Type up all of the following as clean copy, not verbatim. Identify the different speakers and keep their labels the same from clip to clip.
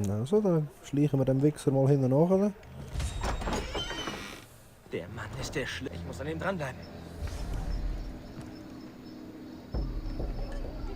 Speaker 1: Also, dann schleichen wir dem Wichser mal hinten nach.
Speaker 2: Der Mann ist der Schl... Ich muss an ihm dranbleiben.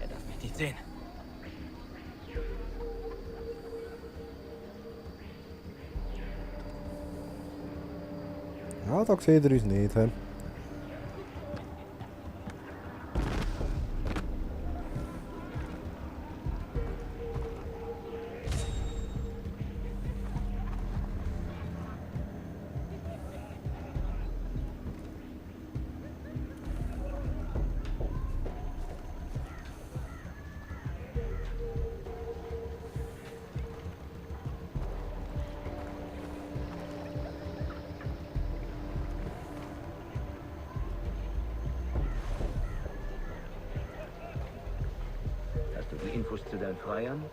Speaker 2: Er darf mich nicht sehen.
Speaker 1: Ja, da sieht er uns nicht. He?
Speaker 3: Hast du die Infos zu deinen Freiern?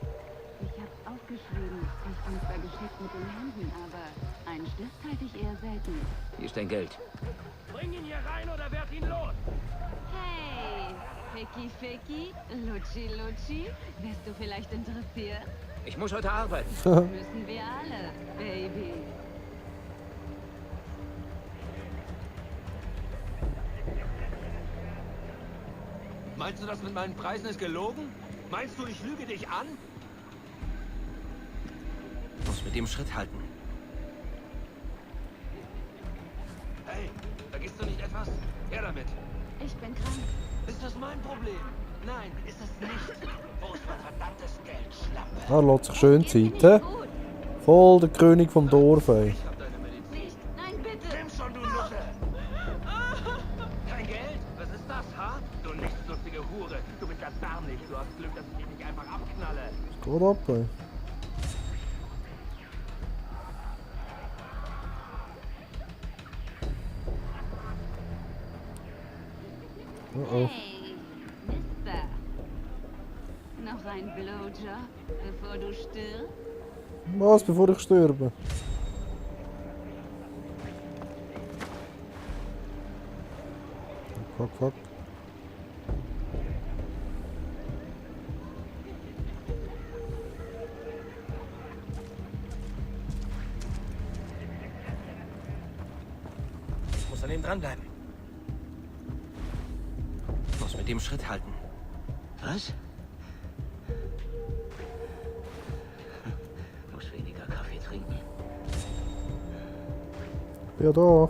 Speaker 4: Ich hab's aufgeschrieben. Ich bin zwar geschickt mit den Händen, aber einen Stift halte ich eher selten.
Speaker 3: Hier ist dein Geld.
Speaker 2: Bring ihn hier rein oder werd ihn los!
Speaker 4: Hey, Ficky Ficky, Lutschi Lutschi, wärst du vielleicht interessiert?
Speaker 3: Ich muss heute arbeiten.
Speaker 4: Müssen wir alle, Baby.
Speaker 2: Meinst du, das mit meinen Preisen ist gelogen? Meinst du, ich lüge dich an? Ich muss mit dem Schritt halten. Hey, vergisst du nicht etwas? Her damit.
Speaker 4: Ich bin krank.
Speaker 2: Ist das mein Problem? Nein, ist es nicht. Wo ist mein verdammtes Geld, Schlampe?
Speaker 1: Er lässt sich schön
Speaker 4: Geht mir
Speaker 1: Zeit.
Speaker 4: nicht gut.
Speaker 1: Voll der König vom Dorf. Ey.
Speaker 2: Ich hab deine Medizin.
Speaker 4: Nicht. Nein, bitte.
Speaker 2: Nimm schon, du Nutte! Kein Geld? Was ist das, ha? Du nichtsnutzige Hure. Du bist erbärmlich. Du hast Glück, dass ich dich nicht einfach abknalle.
Speaker 1: Was geht ab? Ey? Oh.
Speaker 4: Hey, Mister. Noch ein Blowjob, bevor du stirbst?
Speaker 1: Was, bevor ich sterbe? Fuck, fuck.
Speaker 2: Ich muss an ihm dranbleiben. Ich muss mit dem Schritt halten.
Speaker 3: Was? Muss weniger Kaffee trinken.
Speaker 1: Ja, da.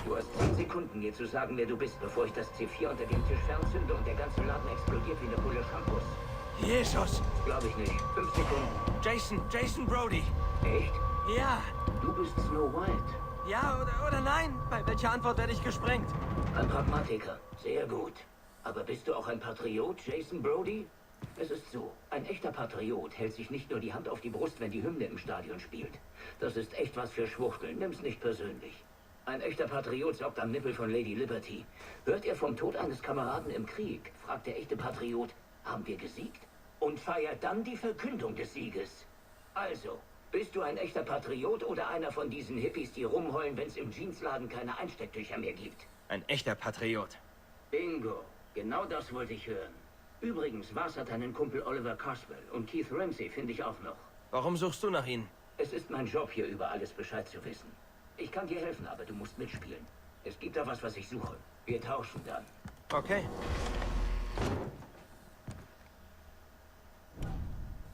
Speaker 3: Du hast 10 Sekunden, mir zu sagen, wer du bist, bevor ich das C4 unter dem Tisch fernzünde und der ganze Laden explodiert wie eine Pulle Shampoos.
Speaker 2: Jesus!
Speaker 3: Glaube ich nicht. 5 Sekunden.
Speaker 2: Jason Brody.
Speaker 3: Echt?
Speaker 2: Ja,
Speaker 3: Du bist Snow White.
Speaker 2: ja oder nein? Bei welcher Antwort werde ich gesprengt?
Speaker 3: Ein Pragmatiker. Sehr gut. Aber bist du auch ein Patriot, Jason Brody? Es ist so, ein echter Patriot hält sich nicht nur die Hand auf die Brust, wenn die Hymne im Stadion spielt. Das ist echt was für Schwuchteln, nimm's nicht persönlich. Ein echter Patriot saugt am Nippel von Lady Liberty. Hört er vom Tod eines Kameraden im Krieg, fragt der echte Patriot, haben wir gesiegt? Und feiert dann die Verkündung des Sieges. Also, bist du ein echter Patriot oder einer von diesen Hippies, die rumheulen, wenn es im Jeansladen keine Einstecktücher mehr gibt?
Speaker 2: Ein echter Patriot.
Speaker 3: Bingo. Genau das wollte ich hören. Übrigens, was hat deinen Kumpel Oliver Coswell und Keith Ramsey finde ich auch noch.
Speaker 2: Warum suchst du nach ihnen?
Speaker 3: Es ist mein Job, hier über alles Bescheid zu wissen. Ich kann dir helfen, aber du musst mitspielen. Es gibt da was ich suche. Wir tauschen dann.
Speaker 2: Okay.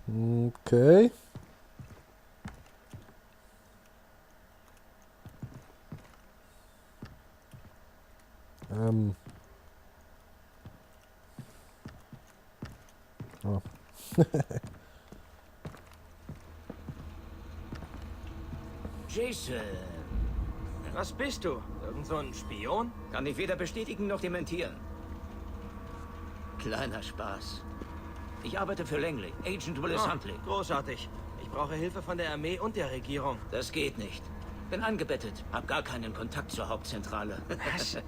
Speaker 1: Okay. Oh.
Speaker 3: Jason.
Speaker 2: Was bist du? Irgend so ein Spion?
Speaker 3: Kann ich weder bestätigen noch dementieren. Kleiner Spaß. Ich arbeite für Langley, Agent Willis Huntley.
Speaker 2: Großartig. Ich brauche Hilfe von der Armee und der Regierung.
Speaker 3: Das geht nicht. Bin angebettet, hab gar keinen Kontakt zur Hauptzentrale.
Speaker 2: Was?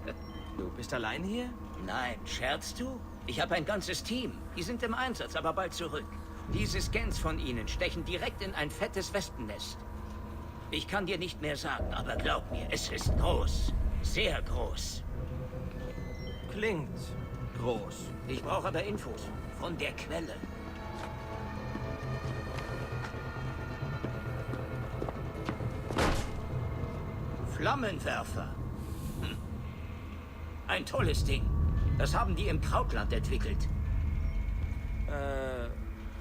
Speaker 2: Du bist allein hier?
Speaker 3: Nein, scherzt du? Ich habe ein ganzes Team. Die sind im Einsatz, aber bald zurück. Diese Scans von ihnen stechen direkt in ein fettes Wespennest. Ich kann dir nicht mehr sagen, aber glaub mir, es ist groß. Sehr groß.
Speaker 2: Klingt groß.
Speaker 3: Ich brauche aber Infos von der Quelle. Flammenwerfer. Ein tolles Ding. Das haben die im Krautland entwickelt.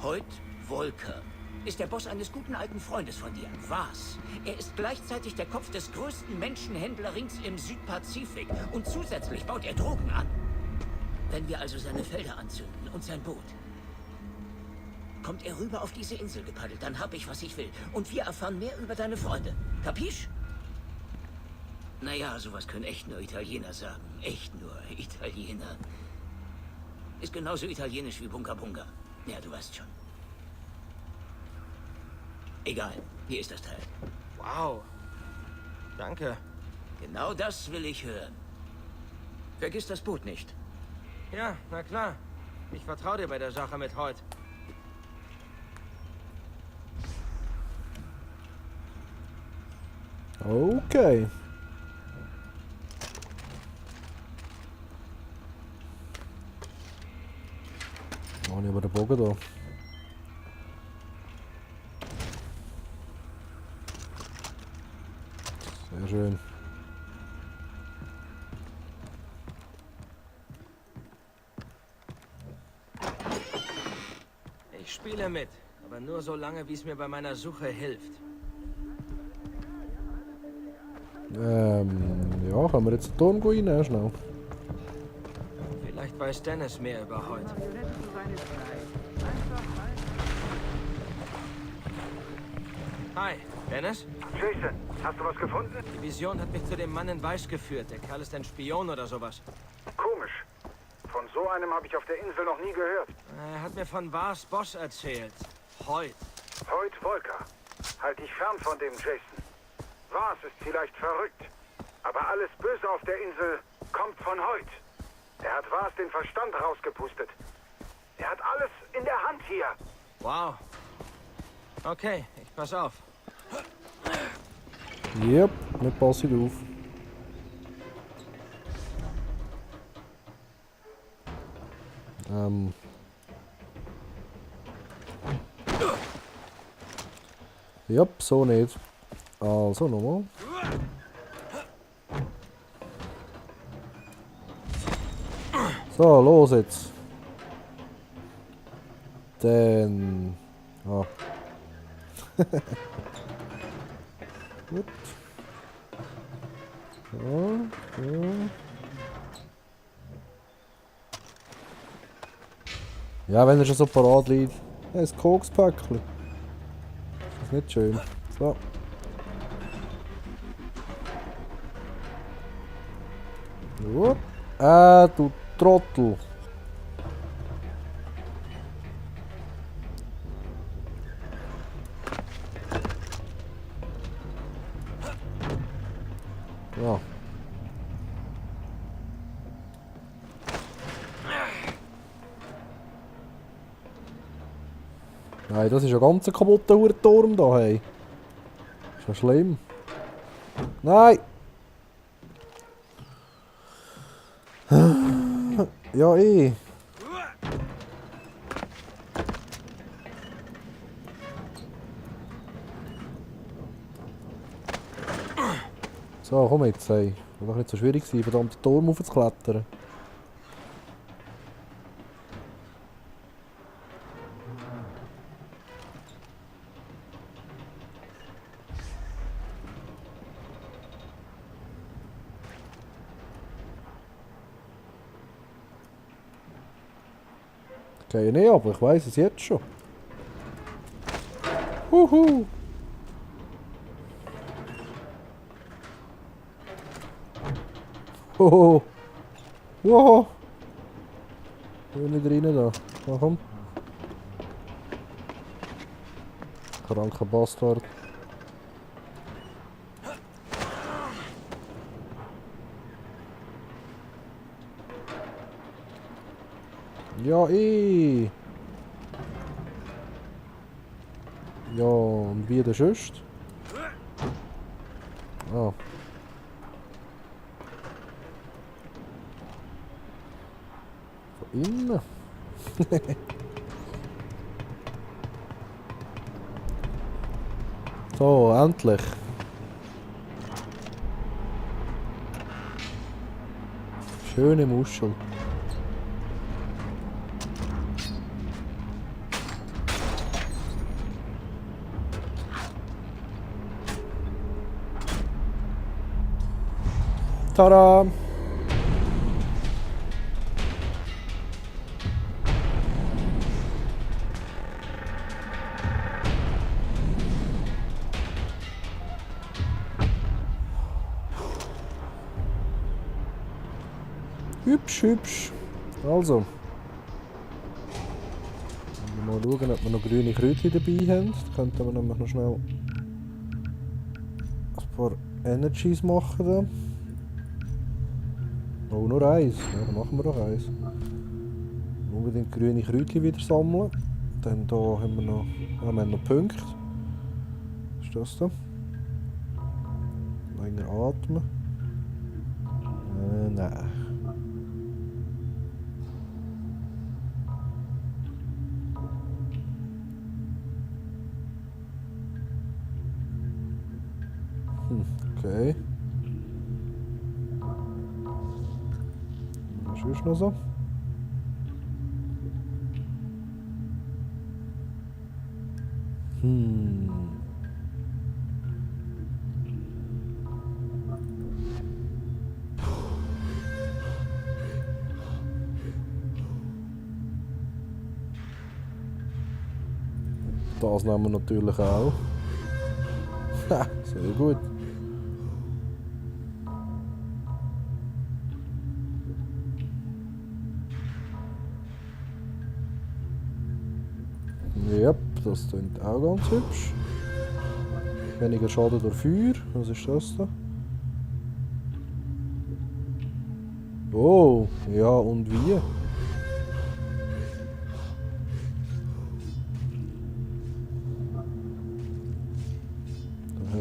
Speaker 3: Hoyt Volker ist der Boss eines guten alten Freundes von dir. Was? Er ist gleichzeitig der Kopf des größten Menschenhändlerrings im Südpazifik. Und zusätzlich baut er Drogen an. Wenn wir also seine Felder anzünden und sein Boot, kommt er rüber auf diese Insel gepaddelt, dann hab ich, was ich will. Und wir erfahren mehr über deine Freunde. Kapisch? Naja, sowas können echt nur Italiener sagen. Echt nur Italiener. Ist genauso italienisch wie Bunga Bunga. Ja, du weißt schon. Egal, hier ist das Teil.
Speaker 2: Wow. Danke.
Speaker 3: Genau das will ich hören. Vergiss das Boot nicht.
Speaker 2: Ja, na klar. Ich vertraue dir bei der Sache mit Hoyt.
Speaker 1: Okay. Oh, ich aber den Bogen da. Sehr schön.
Speaker 2: Ich spiele mit, aber nur so lange, wie es mir bei meiner Suche hilft.
Speaker 1: Ja, können wir jetzt den Turm rein, schnell.
Speaker 2: Vielleicht weiß Dennis mehr über Hoyt. Hi, Dennis?
Speaker 5: Jason, hast du was gefunden?
Speaker 2: Die Vision hat mich zu dem Mann in Weiß geführt. Der Kerl ist ein Spion oder sowas.
Speaker 5: Komisch. Von so einem habe ich auf der Insel noch nie gehört.
Speaker 2: Er hat mir von Vars Boss erzählt. Hoyt.
Speaker 5: Hoyt Volker. Halt dich fern von dem Jason. Vars ist vielleicht verrückt. Aber alles Böse auf der Insel kommt von Hoyt. Er hat Vars den Verstand rausgepustet. Er hat alles in der Hand hier.
Speaker 2: Wow. Okay, ich pass auf.
Speaker 1: Yep, nicht passiert auf. Yep, so nicht. Also nochmal. So, los jetzt. Dann... Ah. Gut. So, so. Ja, wenn er schon so parat liegt. Ja, ein Kokspäckchen. Das ist nicht schön. So. Gut. Du Trottel. Ja. Nein, das ist ein ganz kaputter Turm da, hey. Ist ja schlimm. Nein! Ja, eh. So, komm jetzt, hey. War doch nicht so schwierig gewesen, verdammt den Turm aufzuklettern. Okay, nee, aber ich weiß es jetzt schon. Huhu! Hoho! Wow! Ich will nicht rein da. Na komm. Kranker Bastard. Ja, eh. Ja, und wie der sonst? Ah. Von innen. So, endlich. Schöne Muschel. Tada! Hübsch, hübsch. Also. Mal schauen, ob wir noch grüne Kräutchen dabei haben. Da könnten wir nämlich noch schnell ein paar Energies machen. Da. Oh, nur eins. Ja, dann machen wir doch eins. Unbedingt grüne Kräutchen wieder sammeln. Dann da haben wir noch, wir haben noch Punkte. Was ist das da? Länger atmen. Nein. Okay. Was ist noch so? Das nehmen wir natürlich auch. Ha, sehr gut. Ja, das klingt auch ganz hübsch. Weniger Schaden durch Feuer. Was ist das da? Oh, ja, und wie?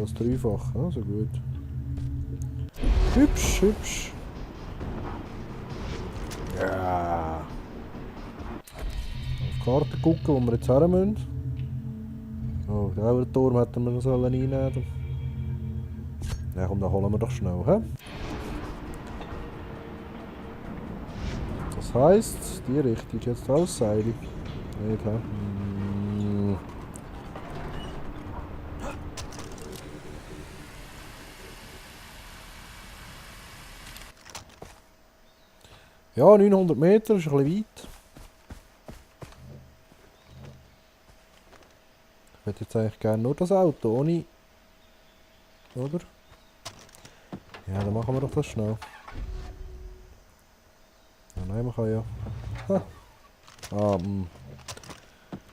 Speaker 1: Das dreifach, also gut. Hübsch, hübsch. Ja. Auf die Karte gucken, wo wir jetzt her müssen. Oh, den Auerturm hätten wir noch reinnehmen sollen. Ja, komm, dann holen wir doch schnell, hä? Das heisst, die Richtung jetzt aus Seil. Nicht, hä? Ja, 900 Meter ist ein bisschen weit. Ich hätte jetzt eigentlich gerne nur das Auto, ohne... Oder? Ja, dann machen wir doch das schnell. Ja, nein, man kann ja... Ha. Ah,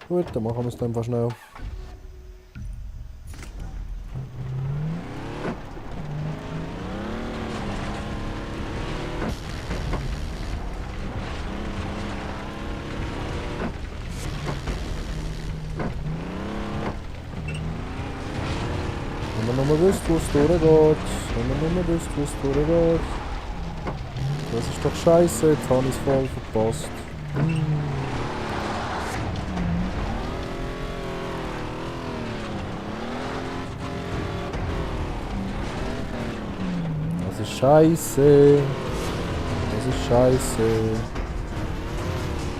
Speaker 1: Gut, dann machen wir es dann einfach schnell. Wenn man nur wüsste, wo es durchgeht. Wenn man nur wüsste, wo es durchgeht. Das ist doch scheiße, jetzt habe ich es voll verpasst. Das ist scheiße. Das ist scheiße.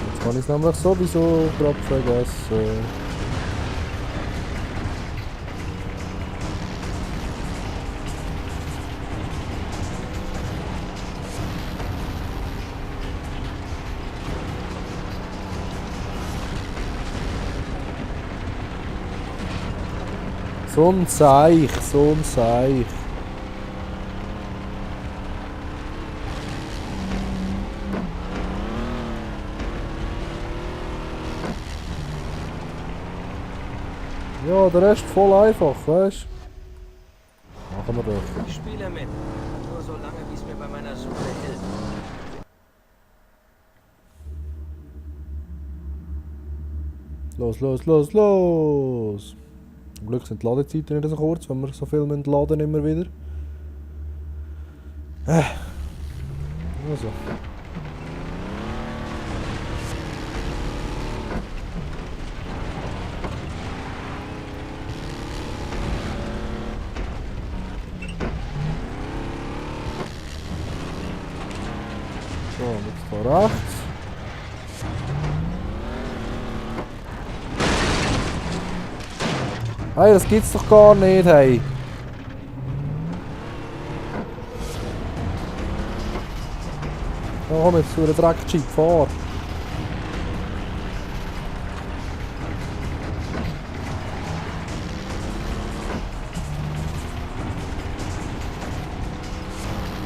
Speaker 1: Jetzt kann ich es nämlich sowieso gerade vergessen. So ein Seich, so ein Seich. Ja, der Rest voll einfach, weißt du? Machen wir doch.
Speaker 6: Ich spiele mit. Nur so lange, wie es mir bei meiner Suche hilft.
Speaker 1: Los, los, los, los! Zum Glück sind die Ladezeiten nicht so kurz, wenn wir so viel laden müssen immer wieder. Also. So, jetzt da rechts. Hey, das gibt's doch gar nicht, hey! Oh, komm jetzt zu einer Dreckjeep, fahr!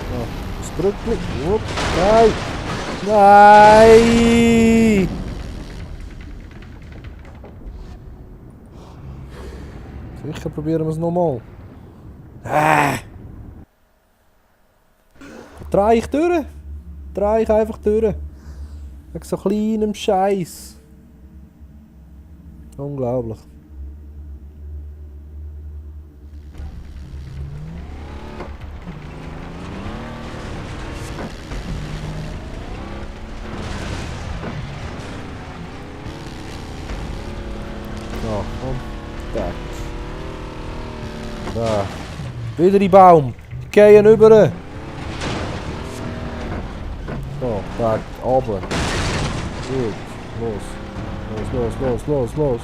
Speaker 1: So, das Brückli. Upp, nein! Nein! Sicher probieren wir es nochmal. Dreh ich durch! Dreh ich einfach durch! Wegen so kleinem Scheiß. Unglaublich. So, und da. Da. Wieder die Baum. Die gehen rüber. So, da, runter. Gut. Los. Los, los, los, los, los.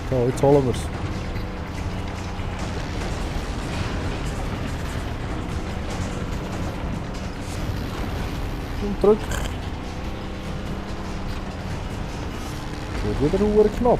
Speaker 1: So, jetzt holen wir es. Und drück. Wird wieder knapp.